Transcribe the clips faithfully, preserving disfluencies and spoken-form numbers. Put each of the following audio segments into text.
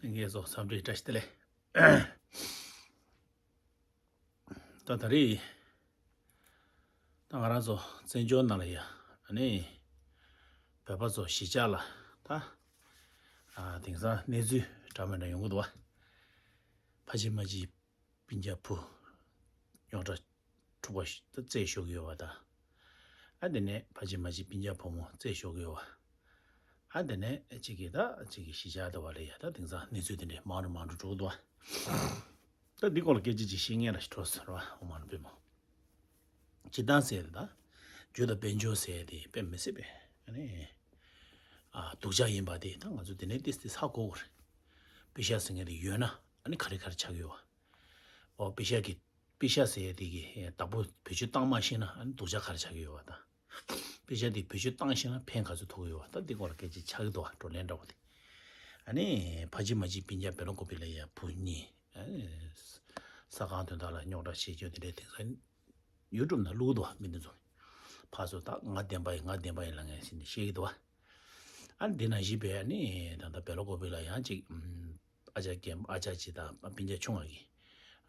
ལྷན་རྒྱས་ཚོ་འཚམས་འདྲི་བཀྲ་ཤིས་བདེ་ལེགས། ད་ད་རེས་ད་ང་རང་ཚོ་བཙན་བྱོལ་ནང་ལ་ཡ་ཨ་ནི་བོད་པ་ཚོ་གཞིས་ཆགས་ལ་ད་ཨ་དེང་སང་གནས་ཚུལ་འདྲ་མི་འདྲ་ཡོང་གི་འདུག་བ། ཕ་གཅིག་མ་གཅིག་སྤུན་ཀྱག་བུ་རྙོག་དྲ་འཁྲུག་པ་ཞིག་ད་རྩད་ཤོར་གི་ཡོད་པ་དང་། ཨ་དེ་ནས་ཕ་གཅིག་མ་གཅིག་སྤུན་ཀྱག་བུ་མོ་རྩད་ཤོར་གི་ཡོད་པ། ཨ་དེ་ནས་གཅིག་གིས་ད་གཅིག་གི་གཞིས་ཆགས་དེ་བ་ལ་ཡ་ད་དེང་སང་གནས་ཚུལ་དེ་འདྲས་མང་རུ་མང་རུ་འགྲོ་གི་འདུག་བ། ད་འདི་སྐོར་ལ་སྐད་ཆ་ཅིག་བཤད་མཁན་ར་ཞིག་འགྲོ་ཟེར་བ་ཨོ་མ་རུ་པེ་མོ། སྤྱིར་བཏང་ཟེར་ཡ་དེ་ད་རྒྱུ་དང་དཔལ་འབྱོར་ཟེར་ཡ་དེ་དཔེ་མི་སྲིད་པའི་ཨ་ནི་ཨ་སྡུག་ཅག་ཡིན་པ་དེ་ད་ང་ཚོ་དེ་ནས་ཏིས་ཏིས་ཧ་གོ་དགོས་རེད། པེ་ཤག་ཟེར་མཁན་དེ་ཡོད་ན་ཨ་ནི་ག་རེ་ག་རེ་ཆགས་ཀྱི་ཡོད་བ། ཨོ་པེ་ཤག་གི་པེ་ཤག་ཟེར་ཡ་དེ་གི་བདག་པོ་བེད་སྤྱོད་བཏང་མ་ཤེས་ན་ཨ་ནི་སྡུག་ཅག་ག་རེ་ཆགས་ཀྱི་ཡོད་བ་དང་། པེ་ཤག་དེ་བེད་སྤྱོད་བཏང་ཤེས་ན་ཕན་ག་ཚོད་ཐོགས་ཀྱི་ཡོད་བ་ད་འདི་སྐོར་ལ་སྐད་ཆ་ཆགས་ཀྱི་འདུག་བ་བགྲོ་གླེང་འདྲ་བོ་དེ། ཨ་ནི་ཕ་གཅིག་མ་གཅིག་སྤུན་ཀྱག་བེ་ལོ་ཀོ་པི་ལ་ཡ་བུ་གཉིས་ཨ་ནི་ས་ཁང་དོན་དག་ལ་རྙོག་དྲ་བྱེད་རྒྱུ་དེ་འདྲའི་དེང་སང་ཡུ་ཊུབ་ནང་བླུགས་འདུག་བ་མི་འདི་ཚོ། ཕར་ཚུར་ད་ང་བདེན་པ་ཡིན་ང་བདེན་པ་ཡིན་ལབ་མཁན་ཞིག་འདི་བཤད་ཀྱི་འདུག་བ། ཨ་ནི་འདི་ནང་བཞིན་པའི་ཨ་ནི་ད་ལྟ་བེ་ལོ་ཀོ་པི་ལ་ཡང་ཅིག་ཨ་ཅག་རྒན་ཨ་ཅག་ཅིག་དང་སྤུན་ཀྱག་ཆུང་བ་གི་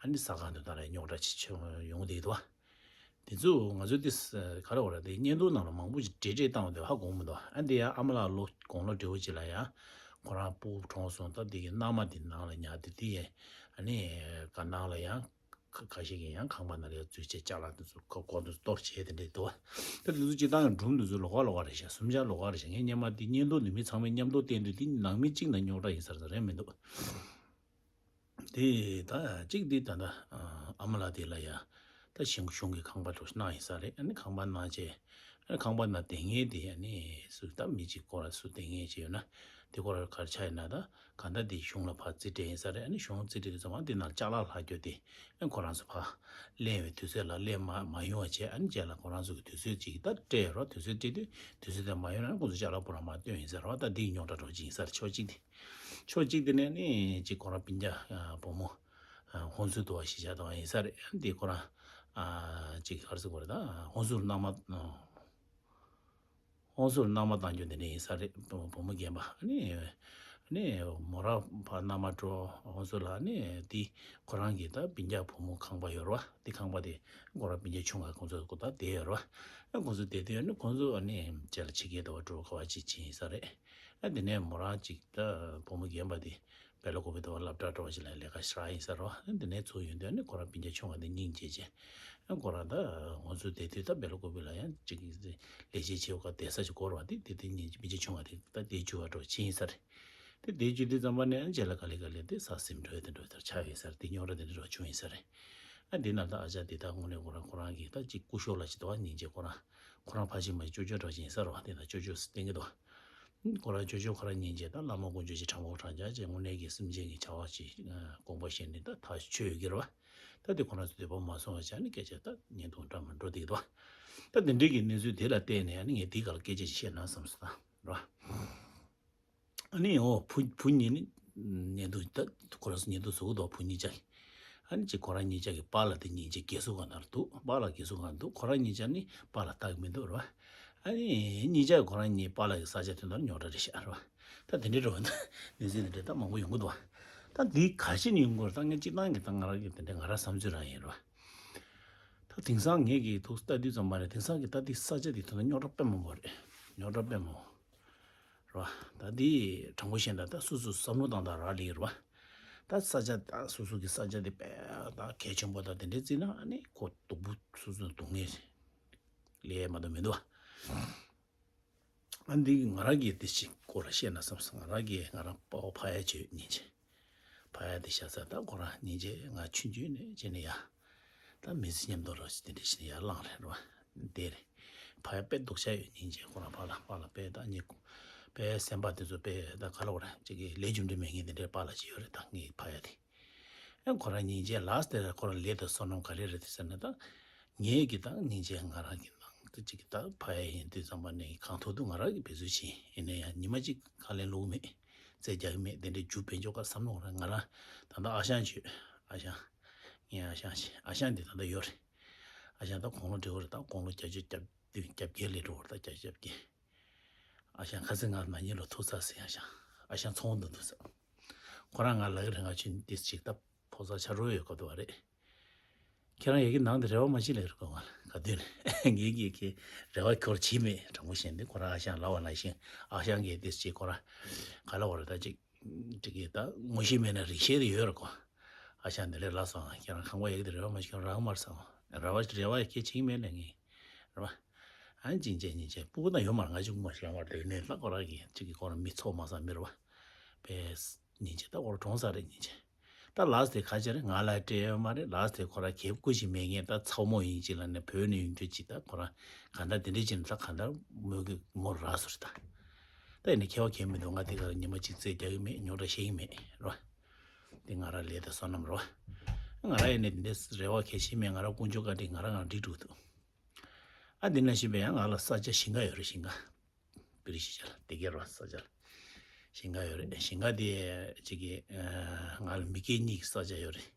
ཨ་ནི་ས་ཁང་དོན་དག་ལ་རྙོག་དྲ་ཅིག་བྱུང་ཡོང་བསྡད་ཀྱི་འདུག་བ། དེ་ཚོ་ང་ཚོ་དེ་ས་ག་རེ་བ་རེད་དེ་བརྙན་ཐུང་ནང་ལ་མང་པོ་ཞིག་བྲིས་བྲིས་བཏང་བ་དེ་ཧ་གོ་མི་འདུག་ཨ་འདི་ཡང་ཨ་མ་ལགས་ལོ་དགུང་ལོ་བགྲེས་པོ་ཅིག་ལ་ཡང་ཁོ་རང་སྤུ་གུ་གྲོངས་སོང་ད་འདི་གི་མནའ་མ་དེ་ནང་ལ་ཉར་དེ་དེ་ཡང་ཨ་ནི་ག་ནང་ལ་ཡང་ཁ་ཁ་ཤས་ཀྱིས་ཡང་ཁང་པ་ནང་ལ་ཡང་འཛུལ་བྱས་ཅ་ལག་དེ་ཚོ་ཁ་སྐོར་དེ་ཚོ་གཏོར་བྱས་དེ་འདྲས་འདུག་ད་དེ་ཚོ་སྤྱིར་བཏང་གི་སྒྲུང་དེ་ཚོ་ལོགས་ཀ་ལོགས་ཀ་རེད་ཤག་གསུམ་ཆར་ལོགས་ཀ་རེད་ཤག་ངས་སྔོན་མ་དེ་བརྙན་ཐུང་དེ་མི་ཚང་མས་མཉམ་དུ་བསྟན་དུས་དེ་ནང་མི་གཅིག་ནང་རྙོག་དྲ་ཡིན་ས་རེད་མི་འདུག་དེ་ད་གཅིག་དེ་ད་ལྟ་ཨ་མ་ལགས་དེ་ལ་ཡ་ད་གཞུང་གཞུང་གི་ཁང་པ་འདྲ་བོ་ཞིག་གནང་ཡིན་ས་རེད། ཨ་ནི་ཁང་པ་གནང་བྱས་ཨ་ནི་ཁང་པ་ནང་བསྡད་མཁན་དེ་ཨ་ནི་སུ་ད་མི་གཅིག་སྐོར་ལ་སུ་བསྡད་མཁན་ཅིག་ཡོད་ན་དེ་སྐོར་ལ་ག་རེ་ཆགས་ཡིན་ན་ད་གང་ལྟར་དེ་གཞུང་ལ་ཕར་རྩིས་སྤྲད་ཡིན་ས་རེད། ཨ་ནི་གཞུང་རྩིས་སྤྲད་དུས་ཙམ་པ་དེ་ནང་ཅ་ལག་ལྷག་རྒྱུ་དེ་ཨ་ནི་ཁོ་རང་ཚོ་ཕར་ལེན་པའི་དུས་ཚོད་ལ་ལེན་མ་མ་ཡོང་བ་བྱས་ཨ་ནི་རྗེས་ལ་ཁོ་རང་ཚོ་གི་དུས་ཚོད་ཅིག་ད་སྤྲད་ཡོད་རོགས། དུས་ཚོད་སྤྲད་དུས་དུས་ཚོད་དེ་མ་ཡོང་ན་ཁོ་ཚོ་ཅ་ལག་པུ་ར་མར་བཏོན་ཡིན་ས་རེད་བ། ད་དེ་རྙོག་དྲ་འདྲ་བོ་ཅིག་ཡིན་ས་རེད་ཕྱོགས་གཅིག་དེ། ཕྱོགས་གཅིག་དེ་ནས་ནི་ཅིག་ཁོ་རང་སྤུན་ཀྱག་ཨ་བུ་མོ་ཨ་ཧོན་སུར་དུ་བ་གཞིས་ཆགས་དུ་བ་ཡིན་ས་རེད། འདི་ཁོ་རང་ཨ་ཅིག་ཧར་སི་གོ་རེད་ད་ཧོན་སུར་མནའ་མ་ཨ་ཧོན་སུར་མནའ་མ་བཏང་རྒྱུ་དེ་འདྲ་ཡིན་ས་རེད། བུ་བུ་མོ་རྒན་པ་ཨ་ནི་ཨ་ནི་མོ་ར་ཕ་མནའ་མ་འགྲོ་ཧོན་སུར་ལ་ཨ་ནི་འདི་ཁོ་རང་གི་ད་སྤུན་ཀྱག་བུ་མོ་ཁང་པ་ཡོད་རེད་བ། འདི་ཁང་པ་དེ་ཁོ་རང་སྤུན་ཀྱག་ཆུང་བ་ཁོང་ཚོ་ད་བསྡད་ཡོད་རེད་བ། ཨ་ཁོང་ཚོ་བསྡད་དུས་ཨ་ནི་ཁོང་ཚོ་ཨ་ནི་རྗེས་ལ་ཕྱི་རྒྱལ་དུ་བ་འགྲོ་ག་བ་ཅིག་ཕྱིན་ཡིན་ས་རེད། ཨ་དེ་ནས་མོ་རང་ཅིག་ད་བུ་མོ་རྒན་པ་དེ་བེ་ལ་ཀོ་པི་དུ་བ་སློབ་གྲྭ་འགྲོ་བ་ཅིག་ལ་ལས་ཀ་ཞིག་རག་ཡིན་ས་རེད་བ། ཨ་དེ་ནས་ཚུར་ཡོང་དུས་ཨ་ནི་ཁོ་རང་སྤུན་ཀྱག་ཆུང་བ་དེ་སྙིང་རྗེ་བྱས། ཨ་ཁོ་རང་ད་ང་ཚོ་བསྡད་དུས་ད་བེ་ལ་ཀོ་པི་ལ་ཡང་ཅིག་ལས་བྱེད་བྱེད་པ་བསྡད་ས་ཅིག་དགོས་རེད་བ། དེ་དེ་དེ་སྙིང་རྗེ་སྤུན་ཀྱག་ཆུང་བ་དེ་ད་དེ་བཅུག་ག་འགྲོ་ཕྱིན་ཡིན་ས་རེད། དེ་དེ་བཅུག་དུས་ཙམ་པ་ནས་ཨ་རྗེས་ལ་ག་ལེ་ག་ལེ་དེ་ས་ཟིམ་འགྲོ་ཡ་དེ་འགྲོ་ཡ་དེར་ཆགས་ཡོད་ས་རེད། དེ་རྙོག་དྲ་དེ་འདྲ་འགྲོ་བྱུང་ཡིན་ས་རེད། ཨ་དེ་ན་ད་ཨ་ཅག་དེ་ད་དངོས་གནས་ཁོ་རང་ཁོ་རང་གི་ད་ཅིག་སྐུ་ཞབས་ལ་ཅིག་དུ་བ་སྙིང་རྗེ་ཁོ་རང་ཁོ་རང་ཕ་གཅིག་མ་གཅིག་ཅོ་ཅོ་འདྲ་བ་ཅིག་ཡིན་ས་རེད་བ། དེ་ད་ཅོ་ཅོ་སྟེང་གི་དུ་བ། ཁོ་རང་ཅོ་ཅོ་ཁོ་རང་སྙིང་རྗེ་ད་བླ་མ་དཀོན་མཆོག་ཅིག་དྲང་པོ་དྲང་བཞག་ཅིག་དངོས་གནས་ཀྱི་སེམས་ཅན་གྱི་བྱ་བ་ཅིག་དགོངས་པ་བཞེས་ནས་ད་ཐག་ཆོད་ཡོད་ཀྱི་རེད་བ། ད་དེ་ཁོ་རང་ཚོ་འདོད་པ་མ་སོང་བ་བྱས་ནས་སྐད་ཆ་ད་བརྙན་ཐུང་འདྲ་མི་འགྲོ་བསྡད་ཀྱི་འདུག་བ། ད་དེ་འདྲའི་གི་གནས་ཚུལ་དེ་ལ་བལྟས་ནས་ཨ་ནི་ངས་དེའི་སྒང་ལ་སྐད་ཆ་ཅིག་བཤད་ན་བསམ་སོང་ད་རེད་བ། ཨ་ནི་འོ་བུ་བུ་གཉིས་ནི་ཉལ་འདུག་ད་ཁོ་རང་ཚོ་ཉལ་འདུག་བཟོ་གི་འདུག་བུ་གཉིས་ཆ་གི། ཨ་ནི་ཅིག་ཁོ་རང་གཉིས་ཆ་གི་པཱ་ལགས་དེ་གཉིས་ཆ་རྒས་གསོ་ཁང་ནང་ལ་འདུག་པཱ་ལགས་རྒས་གསོ་ཁང་ལ་འདུག་ཁོ་རང་གཉིས་ཆ་ནི་པཱ་ལགས་ལྟ་གི་མི་འདུག་རེད་བ། ཨ་ནི་གཉིས་ཆ་ཁོ་རང་གཉིས་པཱ་ལགས་ཀྱི་ས་ཆ་དོན་དག་རྙོག་དྲ་རེད་ཤག་རེད་བ། ད་དེ་འདྲའི་རེད་བ། ད་གནས་ཚུལ་དེ་འདྲ་ད་མང་པོ་ཡོང་གི་འདུག་བ། ད་འདི་ག་ཤེད་ནས་ཡོང་གི་རེད། ད་ངས་སྤྱིར་བཏང་གི་ད་ང་རང་གི་དེ་འདྲ་ང་རང་བསམ་ཚུལ་རང་ཡིན་རེད་བ། ད་དེང་སང་ངེད་ཀྱི་ཐུགས་ལྟ་དུས་ཙམ་པ་རེད། དེང་སང་གི་ད་འདི་ས་ཆ་འདི་ཐོག་ན་རྙོག་དྲ་དཔེ་མང་པོ་རེད། རྙོག་དྲ་དཔེ་མང་པོ་རེད་བ། ད་འདི་དྲང་པོ་བཤད་ན་ད་སོ་སོ་བསམ་བློ་བཏང་སྟངས་རག་ལས་རེད་བ། ད་ས་ཆ་ད་སོ་སོ་གི་ས་ཆ་འདི་དཔེ་ད་གལ་ཆེན་པོ་ད་དེ་འདྲས་བརྩིས་ན་ཨ་ནི་ཁོ་སྡུག་པོ་སོ་སོ་སྡུག་བསྔལ་ལས་མ་གཏོགས་མི་འདུག་བ། ཨ་འདི་ང་རང་གིས་དེ་ཞིག་སྐོར་ལ་བཤད་ན་བསམ་སོང་། ང་རང་གིས་ང་རང་དཔའ་བོ་ཕ་ཡ་བྱོས་སྙིང་རྗེ། ཕ་ཡ་དེ་ཤ་ཚ་ད་ཁོ་རང་སྙིང་རྗེ་ང་ཆུང་ཆུང་ནས་བྱས་ནས་ཡ། ད་མི་ཚེ་མཉམ་དུ་རོགས་ཞིག་དེ་འདྲ་ཞིག་ནས་ཡར་ལངས་རེད་རོ། དེ་རེད། ཕ་ཡ་དཔེ་སྡུག་ཅག་ཡོད་སྙིང་རྗེ་ཁོ་རང་ཕ་ལ་ཕ་ལ་དཔེ་ད་ཉེ་དཔེ་སེམས་པ་དེ་ཚོ་དཔེ་ད་ག་ལ་བ་རེད་ཅིག་གི་ལས་རྒྱུ་འབྲས་མེད་མཁན་དེ་འདྲའི་པཱ་ལགས་ཅིག་ཡོད་རེད་ད་ངའི་ཕ་ཡ་དེ། ཨ་ཁོ་རང་སྙིང་རྗེ་ལགས་དེ་ཁོ་རང་ལས་དང་བསོད་ནམས་ག་རེ་རེད་དེ་ཟེར་ན་ད། ངེད་ཀྱི་ད་སྙིང་རྗེ་ང་རང་གི་ནང་དུ་ཅིག་གི་ད་ཕ་ཡ་ཡིན་དུས་ཙམ་པ་ནས་གང་ཐུབ་ཐུབ་ང་རང་གི་འབད་རྩོལ་བྱས་ཡིན་ན་ཡང་ཉི་མ་གཅིག་ཁ་ལན་སློག་མེད། རྩེད་རྒྱག་གི་མེད་དེ་འདྲའི་རྒྱུ་བེད་འཇོག་ག་བསམ་བློ་རང་ང་རང་ད་ལྟ་ཨ་ཞང་བྱོས་ཨ་ཞང་། ངའི་ཨ་ཞང་ཞིག་ཨ་ཞང་དེ་ད་ལྟ་ཡོད་རེད། ཨ་ཞང་ད་དགུང་ལོ་བགྲེས་པོ་རེད། ད་དགུང་ལོ་བརྒྱད་ཅུ་གྱ་བདུན་གྱ་བརྒྱད་སླེབས་འགྲོ་བ་རེད། ད་བརྒྱད་ཅུ་གྱ་བརྒྱད། ཨ་ཞང་ཁ་སང་ང་ན་ནིང་ལོ་ཐུག་ཚར་ཟིན། ཨ་ཞང་ཨ་ཞང་ཚོང་འདུ་འདུག་ཟེར། ཁོ་རང་ང་ལ་ལབ་ཀྱི་རེད། ང་ཁྱོད་ཏིས་ཅིག་ད་ཕོ་གསར་ཆ་རོགས་ཡོད་ག་འདུག་བ་རེད། ཁྱེད་རང་ཡ་གི་ནང་དུ་རེ་བ་མ་བྱེད་ལབ་ཀྱི་རེད། ཁོ་ང་ལ་ག་དུས་ནས་ངེད་ཀྱིས་ཁྱེད་རེ་བ་ཁྱོར་བྱེད་མེད། དྲང་པོ་བཤད་ན་དེ་ཁོ་རང་ཨ་ཞང་ལབ་པ་ནང་བཞིན་ཨ་ཞང་གིས་ཏིས་ཅིག་ཁོ་རང་ག་ལབ་པ་རེད། ད་ཅིག་ཅིག་གིས་ད་ངོ་ཤེས་མེད་ན་རིག་ཤེས་དེ་ཡོད་རེད་ཁོ། ཨ་ཞང་འདི་ལས་ལབ་སོང་། ཁྱེད་རང་ཁང་པ་ཡ་གི་དེ་རེ་བ་མ་བྱེད། ཁྱོད་རང་མར་སོང་། རེ་བ་རེ་བ་ཡ་ཁྱེད་བྱེད་མེད་ལབ་ངས་རེད་བ། ཨ་ནི་སྙིང་རྗེ་སྙིང་རྗེ། སྤུ་གུ་ན་ཡོད་མ་རེད། ང་ཅིག་མ་ཤེས་མ་རེད། དེ་ནས་ལྷག་ཁོ་རང་གིས་ཅིག་གིས་ཁོ་རང་མི་ཚོགས་མ་བཟང་མི་རེད་བ། པས་སྙིང་རྗེ། ད་ཁོ་རང་གྲོངས་ཚར་རེད་སྙིང་རྗེ། ད་ལགས་དེ་ཁ་ཆེ་རེད། ང་ལ་སྤྲད་ཡོད་མ་རེད། ལགས་དེ་ཁོ་རང་གད་སྐུ་ཞིག་མེད་ངས་ད་ཚ་མོ་ཡིན་ཅིག་ལ་ནས་བོད་ནས་ཡོང་རྒྱུ་ཅིག་ད་ཁོ་རང་ག་འདྲ་དེ་འདྲ་ཅིག་ནས་ད་ག་འདྲ་མོ་གི་མོ་རག་སོང་རེད་ད། ད་ཡིན་ནས་ཁྱད་པར་གང་མི་འདུག་ང་དེ་ག་ལ་ཉི་མ་གཅིག་རྩེད་རྒྱག་གི་མེད། རྙོག་དྲ་བཤད་ཀྱི་མེད་རེད་བ། དེ་ང་རང་ལས་དང་བསོད་ནམས་རེད་བ། ང་རང་ཡིན་ནས་དེ་འདྲའི་རེ་བ་གལ་ཆེ་མེད། ང་རང་དཀོན་མཆོག་བཀའ་དྲིན་ང་རང་ང་འགྲིག་འགྲོ་གི་འདུག་ཨ་དེ་ནང་བཞིན་པའི་ཡང་ང་ལ་ས་ཆ་ཞིང་ཁ་ཡོད་རེད། ཞིང་ཁ། པི་རི་ཤི་ཆ་ལ་དེ་གའི་རོ་ས་ཆ་ལ་ཞིང་ཁ་ཡོད་རེད། ཞིང་ཁ་དེ་གཅིག་གི་ང་ལ་མི་སྐྱེ་གཉིས་ཀྱི་ས་ཆ་ཡོད་རེད།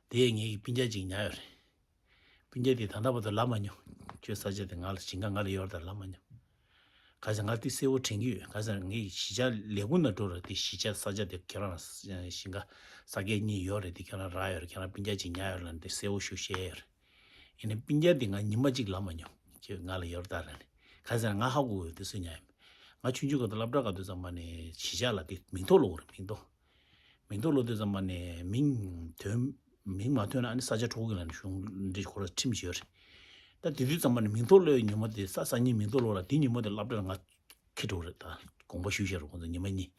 དེ་ངེད་ཀྱི་སྤུན་ཀྱག་གཅིག་ཉར་ཡོད་རེད། སྤུན་ཀྱག་དེ་ད་ལྟ་བར་དུ་ལབ་མ་མྱོང་། ཁྱོད་ས་ཆ་དེ་ང་ལ་ཞིང་ཁ་ང་ལ་ཡོད་རེད་ད་ལབ་མ་མྱོང་། ག་ཟེར་ང་དེ་གསལ་བོ་དྲན་གྱི་ཡོད། ག་ཟེར་ངས་གཞིས་ཆགས་ལས་ཁུངས་ནང་འགྲོ་ར་དེ་གཞིས་ཆགས་ས་ཆ་དེ་ཁྱེད་རང་ཞིང་ཁ་ས་ཁད་གཉིས་ཡོད་རེད། དེ་ཁྱེད་རང་རག་ཡོད་རེད། ཁྱེད་རང་སྤུན་ཀྱག་གཅིག་ཉར་ཡོད་ལབ་ནས་དེ་གསལ་བོ་ཞིག་བཤད་ཡོད་རེད། ཡིན་ནའི་སྤུན་ཀྱག་དེ་ང་ཉི་མ་གཅིག་ལབ་མ་མྱོང་། ཁྱོད་ང་ལ་ཡོད་རེད་ད་ལབ་ནས། ག་ཟེར་ང་ཧ་གོ་ཡོད་དེ་སུ་ཉར་ཡོད་མེད། ང་ཆུང་ཆུང་སྐབས་དུ་སློབ་གྲྭ་སྐབས་དུས་ཙམ་པ་ནས་གཞིས་ཆགས་ལ་དེ་མིང་ཐོ་ལོག་རེད། མིང་ཐོ། མིང་ཐོ་ལོག་དུས་ཙམ་པ་ནས་མིང་ཐོན། མིང་མ་ཐོན་ན་ཨ་ནི་ས་ཆ་འཕྲོག་གི་ལབ་ནས་གཞུང་འབྲེལ་ཁོ་ར་ཁྲིམས་ཤིག་ཡོད་རེད། ད་དེ་དུས་ཙམ་པ་ནས་མིང་ཐོ་ལོག་ཡོད་ཉིན་མོ་དེ་ས་ས་ཉིན་མིང་ཐོ་ལོག་ལ་དེ་ཉིན་མོ་དེ་སློབ་གྲྭར་ང་ཁྱེར་འགྲོ་རེད། ད་དགོངས་པ་ཞུས་བཞག་རེད། ཁོང་ཚོ་ཉི་མ་གཉིས་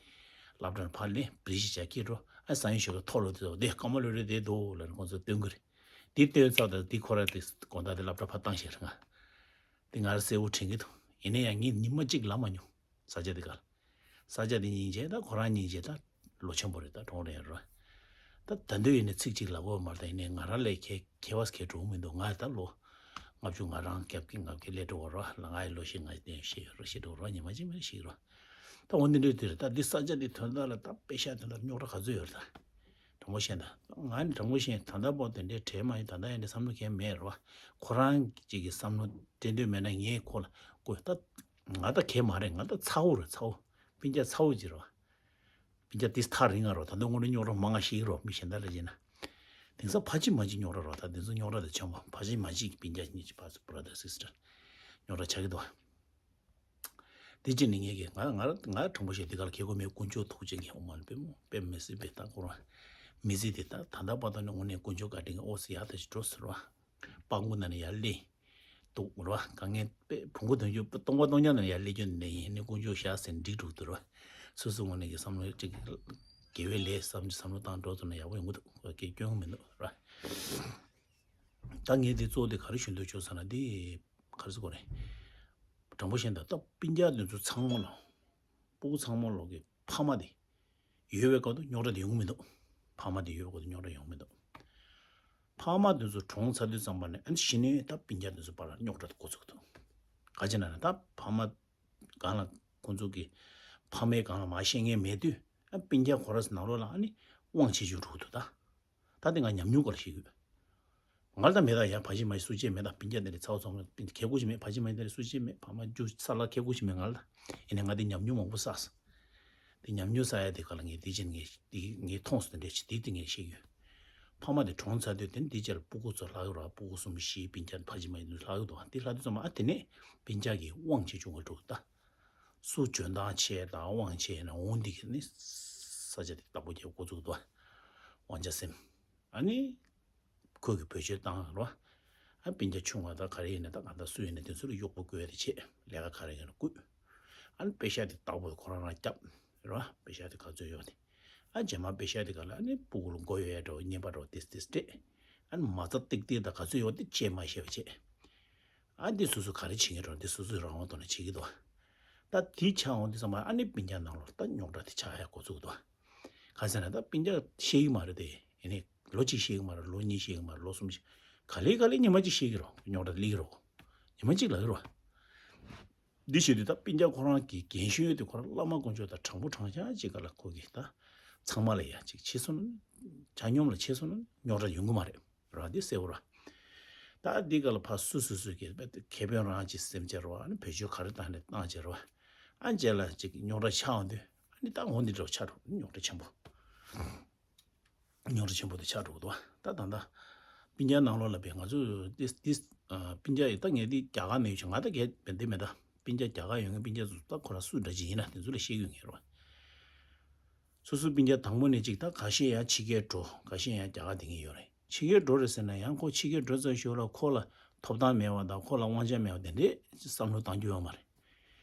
སློབ་གྲྭར་ཕར་ལེན་པི་རི་ཤི་ཆ་ཁྱེར་འགྲོ། ཨ་ས་ཡོན་ཞོགས་ཀས་ཐོ་ལོག་དུས་ཙམ་དེ་སྐར་མ་ལོ་རེ་དེ་འདུག་ལབ་ནས་ཁོང་ཚོ་སྟོན་གི་རེད། དེ་སྟོན་ཚར་ད་དེ་ཁོ་ར་དེ་དགོང་དག་དེ་སློབ་གྲྭ་ཕར་བཏང་བཞག་རེད་ང་། དེ་ང་ར་གསལ་བོ་དྲན་གྱི་འདུག་ཡིན་ན་ཡང་ངས་ཉི་མ་གཅིག་ལབ་མ་མྱོང་། ས་ཆ་དེ་ག་ལ། ས་ཆ་དེ་སྙིང་རྗེ། ད་ཁོ་རང་སྙིང་རྗེ། ད་ལོ་ཆེན་པོ་རེད། ད་གྲོངས་རེད་རོ། ད་ད་འདོད་ཡིན་ནས་ཚིག་གཅིག་ལབ་དགོས་མ་རེད། ད་ཡིན་ནའི་ང་རང་ལས་ཁྱད་ཁྱད་པར་གང་འགྲོ་གི་མི་འདུག་ང་ད་ལོ་ལྔ་བཅུ་ང་རང་བརྒྱད་ཀྱི་ལྔ་བརྒྱད་སླེབས་འགྲོ་གི་རོ། ལ་ང་ཡི་ལོ་ཤེས་ང་ཡི་ཤེས་ཡོད་རོ། ཤེས་འགྲོ་གི་རོ། ཉི་མ་གཅིག་མིན་ཤེས་རོ། ད་འོ་འདི་འདྲའི་དུས་རེད། ད་འདི་ས་ཆ་འདི་དོན་དག་ལ་ད་པེ་ཤ་དོན་དག་རྙོག་དྲ་ག་ཚོད་ཡོད་རེད་ད། དྲང་པོ་བཤད་ན། ང་ནི་དྲང་པོ་བཤད་ད་ལྟ་བར་དེ་འདྲའི་གྲས་མ་ཡིན། ད་ལྟ་ཡིན་ནའི་བསམ་བློ་གང་མེད་རེད་བ། ཁོ་རང་གཅིག་གི་བསམ་བློ་སྤྲད་འདོད་མེད་ན་ངས་ཁོ་ལ་ཀོ་ད། ང་ད་གང་མ་རེད། ང་ད་ཚ་བོ་རེད། ཚ་བོ། སྤུན་ཀྱག་ཚ་བོ་ཅིག་རེད་བ། སྤུན་ཀྱག་དེ་ཐག་རིང་ང་རོ། ད་དུང་དངོས་གནས་རྙོག་དྲ་མང་ང་ཤེས་ཀྱི་རོ། མི་གཞན་དག་ལ་བྱས་ན། དེང་སང་ཕ་ཆི་མ་ཆི་རྙོག་དྲ་རོ། ད་དེ་ཚོ་རྙོག་དྲ་དེ་ཆོ་མ་ཕ་ཆི་མ་ཆི་སྤུན་ཀྱག་གཉིས་ཀྱི་བར་དུ་brother sister རྙོག་དྲ་ཆགས་ཀྱི་འདུག་བ། དེ་རྗེས་ནས་ངས་ཀྱི་ང་ང་ང་དྲང་པོ་བཤད་དེ་ག་ལ་ཁེ་གོ་མེད། དཀོན་མཆོག་ཐུགས་རྗེ་ངས་ཨོ་མ་ལ་པེ་མོ་པེ་མི་སྲིད་པའི་ད་ཁོ་རང་མི་སྲིད་དེ་ད་ད་ལྟ་བར་དུ་ནི་དངོས་གནས་དཀོན་མཆོག་བཀའ་དྲིན་གྱིས་ཨོ་སི་ཡག་ཐག་ཆོད་འགྲོ་ཟེར་བ། སྤང་ཁུ་ན་ནི་ཡར་སླེབས་འདུག་ར་བ། དཀའ་ངལ་པེ་བོང་གུ་དོན་རྒྱུ་སྟོང་པ་སྟོང་རྐྱང་ན་ནི་ཡར་སླེབས་རྒྱུ་ནི་ཡིན་ནི་དཀོན་མཆོག་ཤག་ཟེར་འགྲིག་འགྲོ་འདུག་ར་བ། སོ་སོ་དངོས་གནས་ཀྱི་བསམ་བློ་ཅིག་དགེ་བའི་ལས་བསམ་བསམ་བློ་བཏང་འགྲོ་ཐུབ་ན་ཡག་པོ་ཡོང་གི་འདུག་སྐད་སྐྱོན་མི་འདུག་ར་བ། ད་ངས་འདི་གཙོ་བོ་དེ་ག་རེ་ཞུ་འདོད་བྱུང་ཟེར་ན་འདི་ག་རེ་ཟེར་དགོས་རེད། དྲང་པོ་བཤད་ན་ད་སྤུན་ཀྱག་འདི་ཚོ་ཚང་མ་ལ་སྤུ་གུ་ཚང་མ་ལོག་གི་ཕ་མ་དེ་ཡོད་པའི་སྐབས་དུ་རྙོག་དྲ་དེ་ཡོང་གི་མི་འདུག་ཕ་མ་དེ་ཡོད་པའི་སྐབས་དུ་རྙོག་དྲ་ཡོང་གི་མི་འདུག་ཕ་མ་དེ་ཚོ་གྲོངས་ཚར་དུས་ཙམ་པ་ནས་ཨ་ནི་གཞི་ནས་ད་སྤུན་ཀྱག་དེ་ཚོ་བར་ལ་རྙོག་དྲ་དེ་འགོ་ཚུགས་འདུག་ག་ཅི་ན་ན་ད་ཕ་མ་སྒང་ལ་ཁོང་ཚོ་གི་ཕ་མའི་སྒང་ལ་མ་བཤད་མཁན་མེད་དུས་ཨ་སྤུན་ཀྱག་ཁོ་ར་ནང་ལོགས་ལ་ཨ་ནི་དབང་ཆེ་ཆུང་འགྲོ་གི་འདུག་ད། ད་དེ་ང་ཉམས་མྱོང་སྐོར་ཞིག་ཡོད། ང་ལ་ད་མེད་ད་ཡ་ཕ་ཆེ་མ་ཆེ་སུ་གཅིག་མེད་ད། སྤུན་ཀྱག་དེ་འདྲ་ཚ་བོ་ཚང་མ་སྤུན་ཁེ་གོ་ཞིག་མེད། ཕ་ཆེ་མ་ཆེ་དེ་འདྲ་སུ་གཅིག་མེད། ཕ་མ་རྒྱུ་ས་ལ་ཁེ་གོ་ཞིག་མེད་ང་ལ་ད། ཡིན་ནའི་ང་དེ་ཉམས་མྱོང་མང་པོ་བསགས། དེ་ཉམས་མྱོང་བསགས་ཡ་དེ་ག་ལ་ངས་དེ་ཅན་ངས་དེ་ངས་མཐོང་སོང་དེ་འདྲ་ཞིག་དེ་དེ་ངས་ཤེས་ཡོད། ཕ་མ་དེ་གྲོངས་ཚར་དུས་དེ་འདི་ཅར་སྤུ་གུ་ཚོ་ལྷག་ཡོད་ར། སྤུ་གུ་གསུམ་བཞི་སྤུན་ཀྱག་ཕ་ཆེ་མ་ཆེ་ལྷག་ཡོད་དོ། དེ་ལྷག་དུས་ཙམ་པ་ཨ་དེ་ནས་སྤུན་ཀྱག་གི་དབང་ཆེ་ཆུང་ག་འགྲོ་གི་ད། སུ་འཇོན་ཐང་ཆེ་དང་དབང་ཆེ་ན་འོང་འདི་གི་ནི་ས་ཆ་དེ་བདག་པོ་རྒྱག་འགོ་བཙུགས་འདུག་དབང་ཆ་སེམས། ཨ་ནི་ཁོས་གི་བེད་སྤྱོད་བཏང་རོ། ཨ་སྤུན་ཀྱག་ཆུང་བ་དང་ག་རེ་ཡིན་ན་ད་ག་ད་སུ་ཡིན་ན་དེ་ཚོ་ལ་གཡོག་པོ་བསྐོས་ཏེ་བྱེད། ལས་ཀ་ག་རེ་ཡིན་ན་བསྐུལ། ཨ་ནི་པེ་ཤ་དེ་བདག་པོ་ཁོ་རང་རང་རྒྱབ་རོ། པེ་ཤ་དེ་ག་ཚོད་ཡོད་དེ། ཨ་རྗེས་མ་པེ་ཤ་དེ་ག་ལ་ཨ་ནི་སྤུ་གུ་ལ་མགོ་ཡོད་ཡ་འདྲ་བོ་རྔན་པ་འདྲ་བོ་ཏིས་ཏིས་སྤྲད། ཨ་ནི་མ་རྩ་ཏིག་ཏིག་དང་ག་ཚོད་ཡོད་དེ་བཅད་མ་ཤེས་པ་བྱེད། ཨ་འདི་སོ་སོ་ག་རེ་བྱེད་ཀྱི་རོ། འདི་སོ་སོའི་རང་དབང་ཐོག་ནས་བྱེད་ཀྱི་འདུག་ད་དེ་ཆགས་འོང་དུས་ཙམ་པ་ཨ་ནི་སྤུན་ཀྱག་ནང་ལོགས་ད་རྙོག་དྲ་དེ་ཆགས་ཡ་འགོ་བཙུགས་འདུག་ག་ཟེར་ན་ད་སྤུན་ཀྱག་ཤེས་ཀྱི་མ་རེད་དེ། ཡིན་ནའི་ལོ་གཅིག་ཤེས་ཀྱི་མ་རེད། ལོ་གཉིས་ཤེས་ཀྱི་མ་རེད། ལོ་གསུམ་ཤེས། ག་ལེ་ག་ལེ་ཉི་མ་གཅིག་ཤེས་ཀྱི་རོ། རྙོག་དྲ་སླེབས་ཀྱི་རོ། ཉི་མ་གཅིག་ལབ་ཀྱི་རོ། འདི་བྱེད་དུས་ད་སྤུན་ཀྱག་ཁོ་རང་གི་རྒན་གཞོན་དེ་ཁོ་རང་བླ་མ་དཀོན་མཆོག་དང་དྲང་པོ་དྲང་བཞག་ཅིག་ག་ལ་ཁོ་གི་ད་ཚང་མ་ལ་ཡ་ཅིག་བྱེད་སོང་ན་ཆ་སྙོམས་ལ་བྱེད་སོང་ན་རྙོག་དྲ་ཡོང་གི་མ་རེད། ར་འདི་གསལ་བོ་ར། ད་འདི་ག་ལ་ཕར་སུ་སུ་སུ་གི་ཁེ་ཕན་རང་གི་སེམས་ཅན་ར་བ་ཨ་ནི་བེད་སྤྱོད་ག་རེ་བཏང་ནས་བཏང་བྱས་ར་བ། ཨ་རྗེས་ལ་ཅིག་རྙོག་དྲ་ཆགས་འོང་དུས་ཨ་ནི་ད་འོ་འདི་འདྲ་བ་ཆགས་འགྲོ། རྙོག་དྲ་ཆེན་པོ། རྙོག་དྲ་ཆེན་པོ་དེ་ཆགས་འགྲོ་གི་འདུག་ད་ད་ལྟ་སྤུན་ཀྱག་ནང་ལོགས་ལ་བས་ང་ཚོ་ཏིས་ཏིས་སྤུན་ཀྱག་ཡིན་ད་ངས་འདི་རྒྱ་གར་ནས་ཡོད་ཅིང་ང་ད་གས་བན་དེ་མེད་ད། སྤུན་ཀྱག་རྒྱ་གར་ཡོད་མཁན་སྤུན་ཀྱག་ཚོ་ད་ཁོ་རང་སུ་འདྲ་ཅིག་ཡིན་ན་དེ་ཚོ་ལ་བཤད་ཀྱི་ཡོད་ངེས་རོ། སོ་སོ་སྤུན་ཀྱག་དང་པོ་ནས་ཅིག་ད་ཁ་ཤས་ཡང་ཕྱི་རྒྱལ་འགྲོ་ཁ་ཤས་ཡང་རྒྱ་གར་བསྡད་མཁན་ཡོད་རེད། ཕྱི་རྒྱལ་འགྲོ་རེད་ཟེར་ན་ཡང་ཁོ་ཕྱི་རྒྱལ་འགྲོ་ཚར་ཞོར་ལ་ཁོ་ལ་ཐོབ་ཐང་མེད་པ་དང་ཁོ་ལ་དབང་ཆ་མེད་པ་དེ་འདྲས་བསམ་བློ་གཏང་རྒྱུ་ཡོད་མ་རེད།